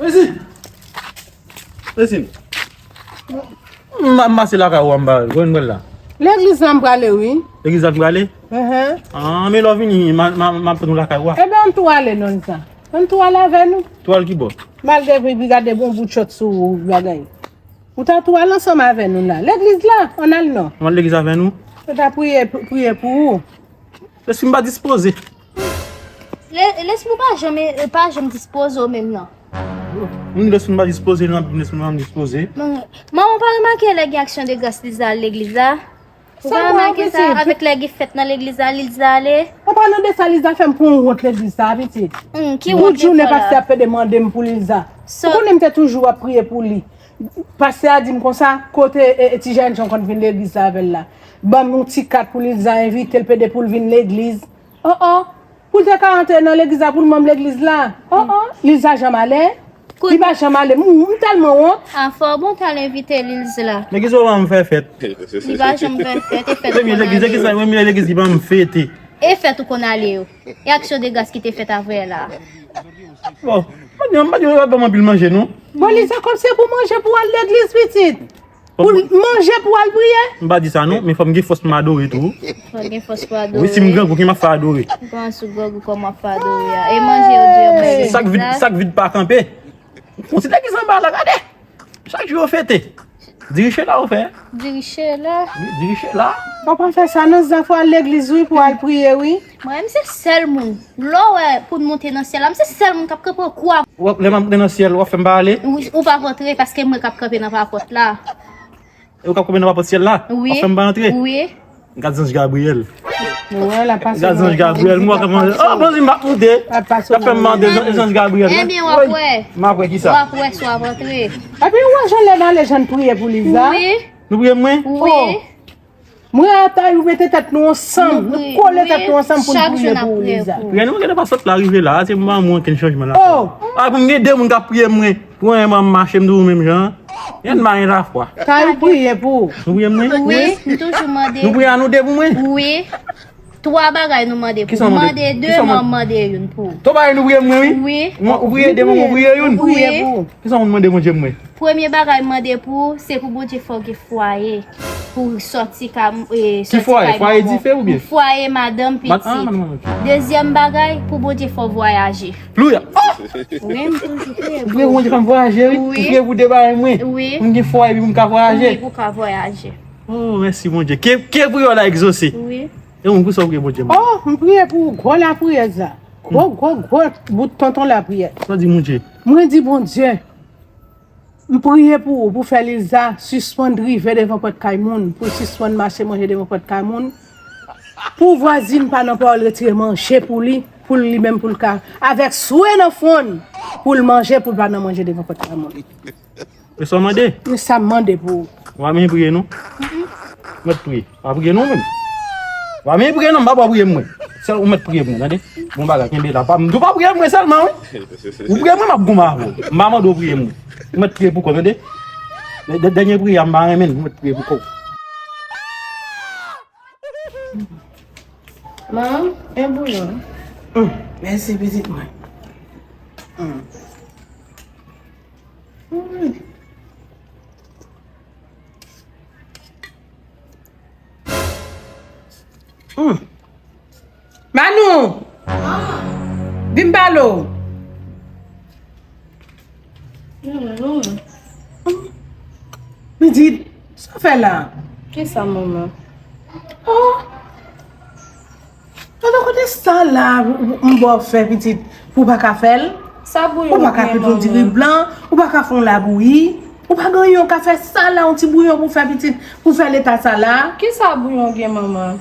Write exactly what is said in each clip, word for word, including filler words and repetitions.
Mesi. Mesi. M ap pase lakay ou a, m pa wè l. Kote m pral la? Legliz la m prale, wi. Legliz la m prale? Enhen. Ah, men lè w vini, m a, m a, m a tann ou lakay ou a. Ebyen, ann tou ale non sa. Ann tou ale avè nou. Tou al ki bò? M al depi gade bon bout chòt sou bagay. Ou ta tou al ansanm avè nou la. Legliz la, ann al non. Ou al legliz avè nou? Ou ta priye, priye pou ou. Lespri m pa dispoze. Le, lespri w pa janm, pa janm dispoze w menm nan. Moun lespri m pa dispoze, nan lespri m pa dispoze. Manman, ou pa remake lè gen aksyon de gras li za al legliz la? Ou pa remake sa, avèk lè gen fèt nan legliz la, li za ale? An palan de sa, Liza fè m pran wont legliz sa, pitit. Hmm, ki wont li fè la? Tout jounen pastè ap pede mande m pou Liza. Ou konnen m te toujou ap priye pou li. Pastè a di m konsa, kote e, e, ti jènjan konn vin legliz la avè l la. Ban m yon ti kat pou Liza envite l pede pou l vin legliz. Oh, oh. Pou l te ka antre nan legliz la, pou l manm legliz la. Oh, oh. Liza janm ale. Li pa janm ale. M, m tèlman wont. A fò bon t al envite Liza la. Men kisa w ban m fè fèt? Li pa janm fè fèt, e fèt ou konn ale. Premye legliz, e kisa, premye legliz li ban m fete. E fèt ou konn ale yo. E aksyon de gras ki te fèt avè la. Bon, m pa di, m pa di yo ban m anpil manje, non. Bon, Liza, kòm se pou manje pou al legliz, pitit. Pou manje pou al priye? M pa di sa non, men fò m gen fòs pou m adore tou. Fò gen fòs pou adore. Wi, si m grangou, ki m ap fè adore? Ou panse ou grangou kòman w ap fè adore a? E manje yo di yo bay legliz la. Sak vid, sak vid pa kanpe. Konsidere ki sanba la, gade. Chak jou yo fete. Diri chela ou fè? Diri chela. Wi, diri chela. Ou pa fè sa non, zafè al legliz wi, pou al priye wi. Mwen menm se sèl moun. Lè w wè pou n monte nan syèl la, m se sèl moun k ap kanpe kwa. W ap, lè m ap monte nan syèl, w ap fè m pa ale? Ou, ou p ap antre paske mwen k ap kanpe nan papòt la. E ou k ap kanpe nan papòt syèl la? Wi. W ap fè m pa antre? Wi. Gad zanj Gabriyèl. Gad zanj Gabriyèl, mwen kòman. Oh, bon, m ap monte. Y ap fè m mande zanj, zanj Gabriyèl. Ebyen, w ap wè. M ap wè kisa? W ap wè si w ap antre. Epi ou wè jan lè n ale, jan n priye pou Liza? Wi. Nou priye mwen? Wi. Mwen atay ou mete tèt nou ansanm, nou kole tèt nou ansanm pou n priye pou ou, Liza. Priye nou, gade pa sot la rive la, se mwen mwen ki chanjman la. Oh! A pou m gen de moun k ap priye mwen, pou mwen m mache m toujou menm jan. Yon mari la fwa. Kay ou priye pou ou. Nou priye mwen? Wi, m toujou mande. Nou priye a nou de pou mwen? Wi. Twa bagay nou mande pou ou. Mande de, mwen mande youn pou ou. Twa bagay nou priye mwen, wi? Wi. Ou priye de, mwen priye youn. Priye pou ou. Kisa moun mande Bondye mwen? Premye bagay m mande pou ou, se pou Bondye fè w gen fwaye. Pou w sòti ka, e, sòti kay manman w. Ki fwaye? Fwaye dife oubyen? Fwaye madanm, pitit. Dezyèm bagay, pou Bondye fè w vwayaje. Louya! Wi, m toujou priye pou ou. Ou priye pou Bondye fè m vwayaje, wi? Wi. Ou priye pou de bagay mwen? Wi. Pou m gen fwaye, epi pou m ka vwayaje? Wi, pou w ka vwayaje. Oh, mèsi Bondye. Ke, ke priyè w la egzose. Wi. E ou, kisa w priye Bondye mwen? Oh, m priye pou ou, gwo lapriyè sa. Gwo, gwo, gwo bout tonton lapriyè. Sa w di Bondye? Mwen di Bondye, m priye pou ou, pou fè Liza sispann rive devan pòt kay moun, pou l sispann mache manje devan pòt kay moun, pou vwazin pa nan pa l retire manje pou li, pou li menm pou l ka, avèk swe nan fwon l, pou l manje, pou l pa nan manje devan pòt kay moun. E sa w mande? Men sa m mande pou ou. Ou pa menm priye non. Ou mèt priye. Pa priye non menm. Ou pa menm priye non, m pa ba w priye mwen. Sèl ou mèt priye mwen, tande? Bon bagay, kenbe la. Pa, m di w pa priye mwen sèlman, wi. Ou priye mwen, m ap goumen avè w. M pa mande w priye mwen. Ou mèt priye pou kò w, tande? Dè-, dè-, dènye priyè a, m pa renmen l, ou mèt priye pou kò w. Manman, en bouyon. Hum, mèsi pitit mwen. Hum. Hum. Hum. Manou! Vin m pale w. Pitit, sa w fè la? Kisa, manman? Oh! Tande kote sa la, m ba w fè, pitit, pou w pa ka fè l? Sa bouyon ou pa ka pete yon diri blan, ou pa ka fè yon labouyi, ou pa gen anyen w ka fè sa la, yon ti bouyon pou w fè, pitit, pou w fè leta sa la? Kisa bouyon gen, manman?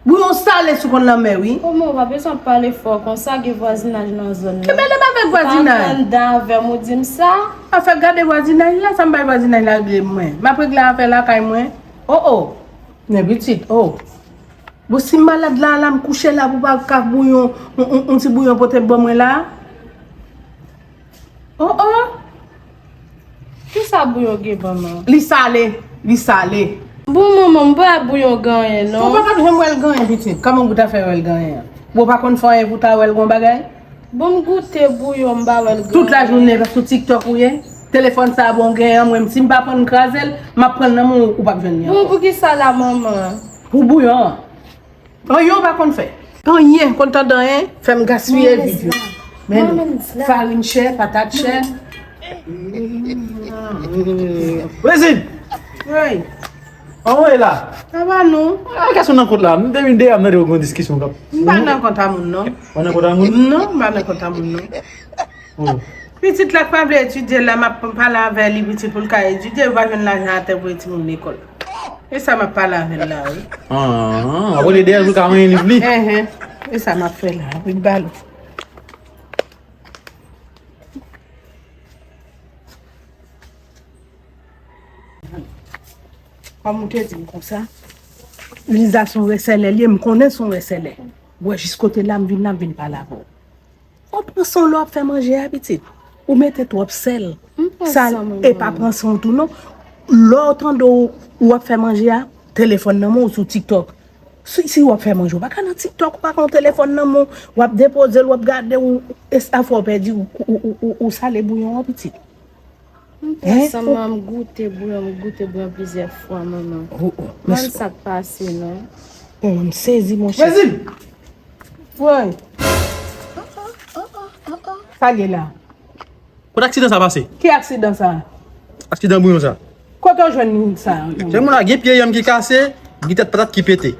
Bouyon sale sou konn lanmè, wi. Kòman ou pa bezwen ap pale fò konsa, gen vwazinaj nan zòn nan. Ki mele m avèk vwazinaj? Ou pa pran dan avè m, ou di m sa? Afè gade vwazinaj la, sa m bay vwazinaj la regle mwen. M ap regle afè lakay mwen. Oh, oh. Men pitit, oh. Bon, si m malad la, la m kouche la pou pa ka bouyon, on, on, on ti bouyon pote ban mwen la. Oh, oh. Kisa bouyon gen, manman? Li sale, li sale. Bon, manman, m pa wè bouyon gen anyen, non. Ou pa t ap janm wè l gen anyen, pitit. Kòman pou w ta fè wè l gen anyen an? Bon, ou pa konn fè anyen pou w ta wè l gen yon bagay? Bon, m goute bouyon, m pa wè l gen anyen. Tout lajounen, sou TikTok ou ye? Telefòn sa a bon gen an, mwen, si m pa pran l, m kraze l, m ap pran l nan men w, ou p ap jwenn li ankò. Bon, poukisa la, manman? Pou bouyon an. Anyen w pa konn fè. Anyen, konn tande anyen, fè m gaspiye vi m. Men farin chè, patat chè. Rezin! Wi. Anmwey la. Sa va non? A, kesyon nan kont la. M te vin deyò, m tande w gen yon diskisyon k ap. M pa nan kont a moun non. Ou pa nan kont a moun? Non, m pa nan kont a moun non. Oh. Pitit la k pa vle etidye la, m ap pale avè li, pitit, pou l ka etidye, yo pa jwenn lajan atè pou voye timoun lekòl. E sa m ap pale avè l la, wi. Ah, ah, w ap rele dèyè l pou l ka manyen liv li. Enhen. E sa m ap fè la, wi, balo. Kòm ou te di m konsa, Liza se yon resèlè l ye, m konnen se yon resèlè. Wè, jis kote la, m vin la, m vin pale avè w. Ou pran san w lè w ap fè manje a, pitit. Ou mete twòp sèl. M pran san mwen menm. Sa, e pa pran san w tou non. Lè w tande w, w ap fè manje a, telefòn nan men w sou TikTok. Si, si w ap fè manje, w pa ka nan TikTok, ou pa ka yon telefòn nan men w, w ap depoze l, w ap gade, ou, e sa fè w pèdi, ou, ou, ou, ou, ou sale bouyon an, pitit. M pran san mwen, m goute bouyon, m goute bouyon plizyè fwa, manman. Oh, oh. Mwen sa k pase non. Oh, m sezi, monchè. Rezin! Woy. Sa l ye la? Kote aksidan sa pase? Ki aksidan sa? Aksidan bouyon sa. Kote w jwenn sa? Se moun la, gen pye yanm ki kase, gen tèt patat ki pete.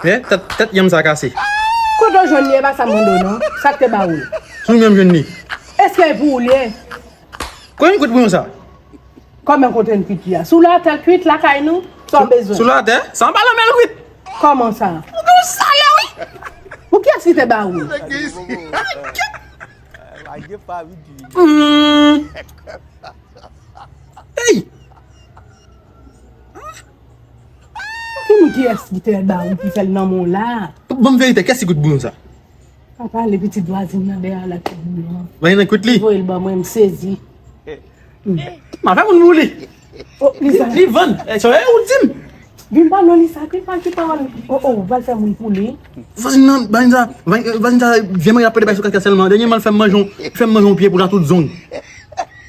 Tèt, tèt yanm sa kase. Kote w jwenn li, e pa sa m mande w non. Sa k te ba ou l? Sou mwen m jwenn li. Èske e pou ou li ye? Konbyen kwit bouyon sa? Kòman kote n kwit li a? Sou latè l kwit lakay nou? Sa w bezwen? Sou latè? Sa anba lanmè l kwit. Kòman sa? Ou gen yon salè wi. Pou kiyès li te ba ou? Hmm. Ey! Ki moun, kiyès ki te ba ou ki fè l nan men w la? Ban m verite, kiyès ki kwit bouyon sa? Pa pale, pitit vwazin nan dèyè la kwit bouyon an. Vwazin nan kwit li? Voye l ban mwen, m sezi. M a fè moun pou li. Oh, Lisa. Li, li vann. Eh, sa e ou di m. Vin pa non, Lisa, ki pa, ki pawòl. Oh, oh, ou pral fè moun pou li. Vwazin nan, vwazin sa, vwazin, vwazin sa, vye mwen ap pede bay sou kaka sèlman. Dènyèman, l fè m manje, fè m manje yon pye pou la tout zong.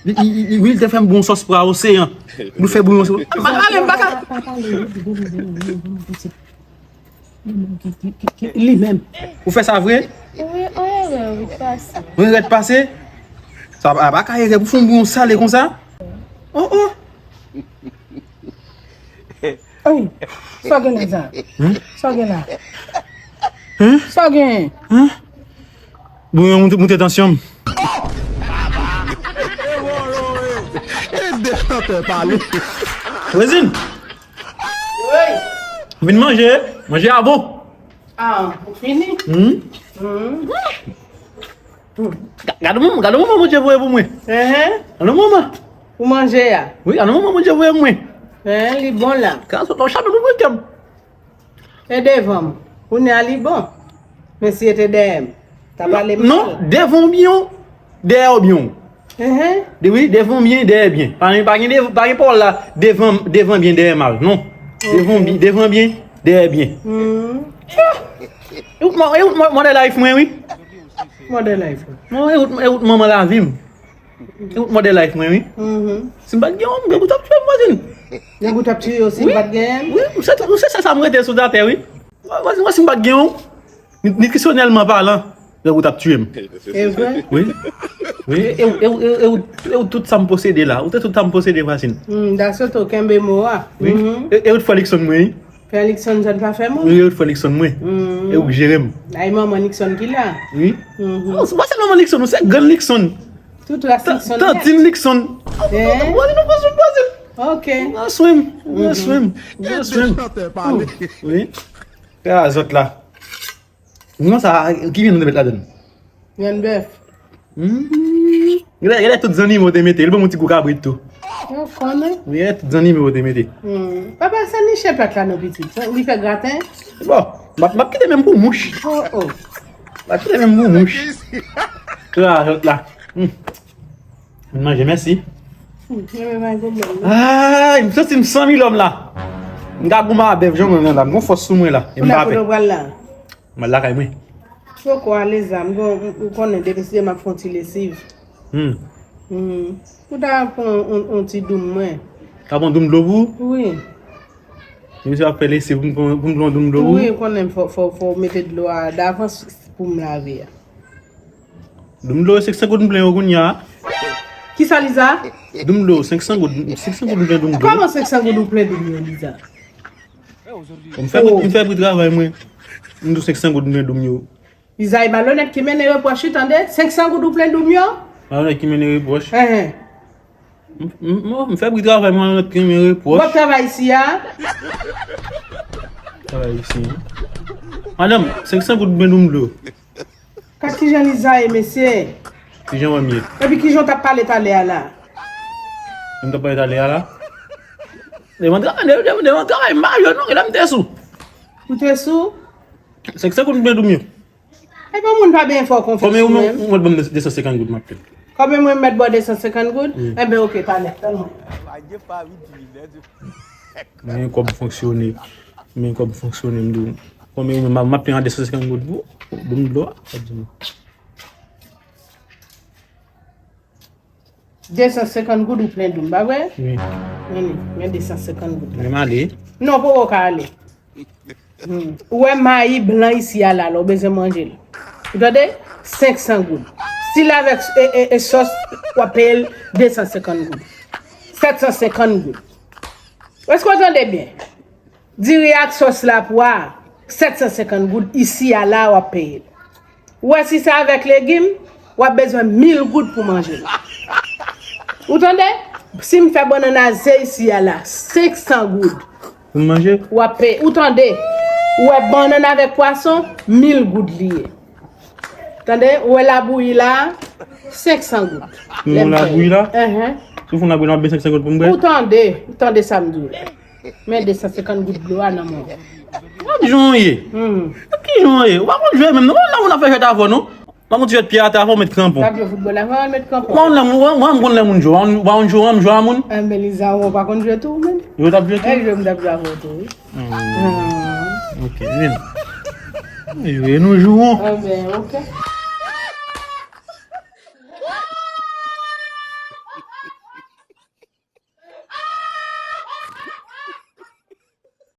Li, li, li, li, wi, li te fè m bon sòs pra oseyan. Nou fè bouyon sou. M pa ka ale, m pa ka. Pa pale, vini, vini, vini, vini, vini. Li menm ki, ki, ki, ki, li menm. Ou fè sa vre? Wi, on erè, wi, pase. On erè pase? Sa pa, pa ka erè pou fè yon bouyon salé konsa? Oh, oh. Ey, sa w gen la, Zan? Sa w gen la? Sa w gen? Bouyon moute, moute tansyon m. E de chantè pale. Rezin. Wi. Vin manje, manje a bon. Ah, ou fini? Hmm. Hmm. Ga-, gade yon moman, gade yon moman Bondye voye pou mwen. Enhen. Gade yon moman. Pou manje a. Wi, gade yon moman Bondye voye pou mwen. Enhen, li bon la. Ka sot nan chapèt ou pran kè m. E devan m. Kounye a li bon. Men si e te dèyè m, t ap pale mal. Non, devan w byen, dèyè w byen. Enhen. De, wi, devan byen, dèyè byen. Pa gen, pa gen, de, pa gen pawòl la, devan, devan byen, dèyè mal. Non. Devan byen, devan byen, dèyè byen. Hmm. E wout mò-, e wout mò-, model life mwen, wi. Model life. Non, e wout, e wout manman lavi m. E wout model life mwen, wi. Mhm. Si m pa t gen yon, grangou t ap tiye m, vwazin. Grangou t ap tiye w si m pa t genyen? Wi, wi, se, se sa m rete sou latè, wi. Vwazin, vwazin, si m pa t gen yon, ni-, nitrisyonèlman palan, grangou t ap tiye m. E vre? Wi. Wi, e, e, e, e, e, e tout sa m posede la. Ou te tout sa m posede, vwazin. Hmm, that's it, ou kenbe mo a. Wi. Mhm. E, e ou t frè Likson mwen, wi. Frè Likson, zòn pa fè moun. Wi, e ou t frè Likson mwen. Hmm. E ou k jere m. Ay, manman Likson ki la. Wi. Mhm. Non, se pa sèl manman Likson, ou se grann Likson. Tout ras Likson nèt. Tantin Likson. Eh? Vwazin, vwazin, vwazin. Ok. Nan swim, nan swim, nan swim. Wi. Kè a zòt la. Non, sa, ki vyen nou te met ladann? Vyann bèf. Hmm. Gade, gade tout zannimo te mete. Li ban m yon ti gou kabrit tou. Ou konnen. Wi, gade tout zannimo te mete. Hmm. Papa, sa niche plat la non pitit. Sa, li fè graten. Bon, m ap, m ap kite menm pou mouch. Oh, oh. M ap kite menm pou mouch. Kè a zòt la. Hmm. Vin manje, mèsi. Hmm, mwen pa goumen non. Ay, m santi m san mil lòm la. M ka goumen a bèf jan mwen menm la. M gon fòs sou mwen la. E m pa pè. Kote w pral la? M al lakay mwen. Poko ale zam, bon, ou konnen depi se m ap fè yon ti lesiv. Hmm. Hmm. Ou ta pran yon, yon ti doum mwen. Ta pran doum dlo pou ou? Wi. Misye ap fè lesiv pou m pran, pou m pran doum dlo pou ou? Wi, ou konnen fò, fò, fò w mete dlo a davans pou m lave a. Doum dlo, senk san goud m plen yo kounye a. Kisa, Liza? Doum dlo, senk san goud, senk san goud m plen doum dlo. Kòman senk san goud ou plen doum yo, Liza? M fè, oh, m fè pri travay mwen. M di w senk san goud m plen doum yo. Liza, e malonèt ki mennen repwòch, wi, tande. Senk san goud ou plen doum yo? Malonèt ki mennen repwòch. Ehe. M, m, m, m fè pri travay mwen, malonèt ki mennen repwòch. Bon travay isi a. Travay isi. Madanm, senk san goud m plen doum dlo. Kat kijan Liza ye, mesye? Kijan w wè m ye? Epi kijan w t ap pale talè a la? M t ap pale talè a la? Devan travay, devan, devan travay, m pa jwe non, e la m te sou. Ou te sou? Senk san goud m plen doum yo. Epi yon moun pa byen fè w konfyans ou menm. Konbyen ou mèt ban m de san senkant goud m ap peye? Konbyen mwen mèt ba w de san senkant goud? Wi. Enben, oke, talè, tann mwen. Mwen gen kòb fonksyone. Mwen gen kòb fonksyone, m di w. Konbyen mwen m ap peye an de san senkant goud pou doum dlo a? Sa di mwen. De san senkant goud ou plen doum, pa vre? Wi. Men, men de san senkant goud la. Men m ale. Non, poko ka ale. Hmm. Ou wè mayi blan isi a la, la, ou bezwen manje l. Ou tande? Senk san goud. Si l avèk e, e, e sòs, w ap peye l de san senkant goud. Sèt san senkant goud. Èske w tande byen? Diri ak sòs la pou a sèt san senkant goud isi a la w ap peye l. Ou wè si se avèk legim, w ap bezwen mil goud pou manje l. Ou tande? Si m fè bannann a ze isi a la, senk san goud. Pou m manje? W ap peye. Ou tande? Ou wè bannann avèk pwason, mil goud li ye. Tande, ou wè labouyi la, senk san goud. Pou m fè labouyi la? Enhen. Si w fè yon labouyi la, m ap bay senk san goud pou m bwè? Ou tande, ou tande sa m di w la. Men de san senkant goud dlo a nan men w. Gad jan w ye. Hmm. Ki jan w ye? Ou pa konn jwe menm non. Ou pa konn lè moun ap fè jwèt avè w non. Ou pa konn ti jwèt pye atè avè w met kranpon. T ap jwe foutbòl avè w, met kranpon. Ou pa konn lè moun, ou pa, ou pa konn lè moun jwe. Ou pa konn, ou pa konn jwe, ou pa konn jwe a moun. Enben, Liza, ou pa konn jwe tou, menm? Jwe w t ap jwe tou? E jwe m t ap jwe avè w tou, wi. Hmm. Ok, vin. Jwe nou jwe. Enben, ok.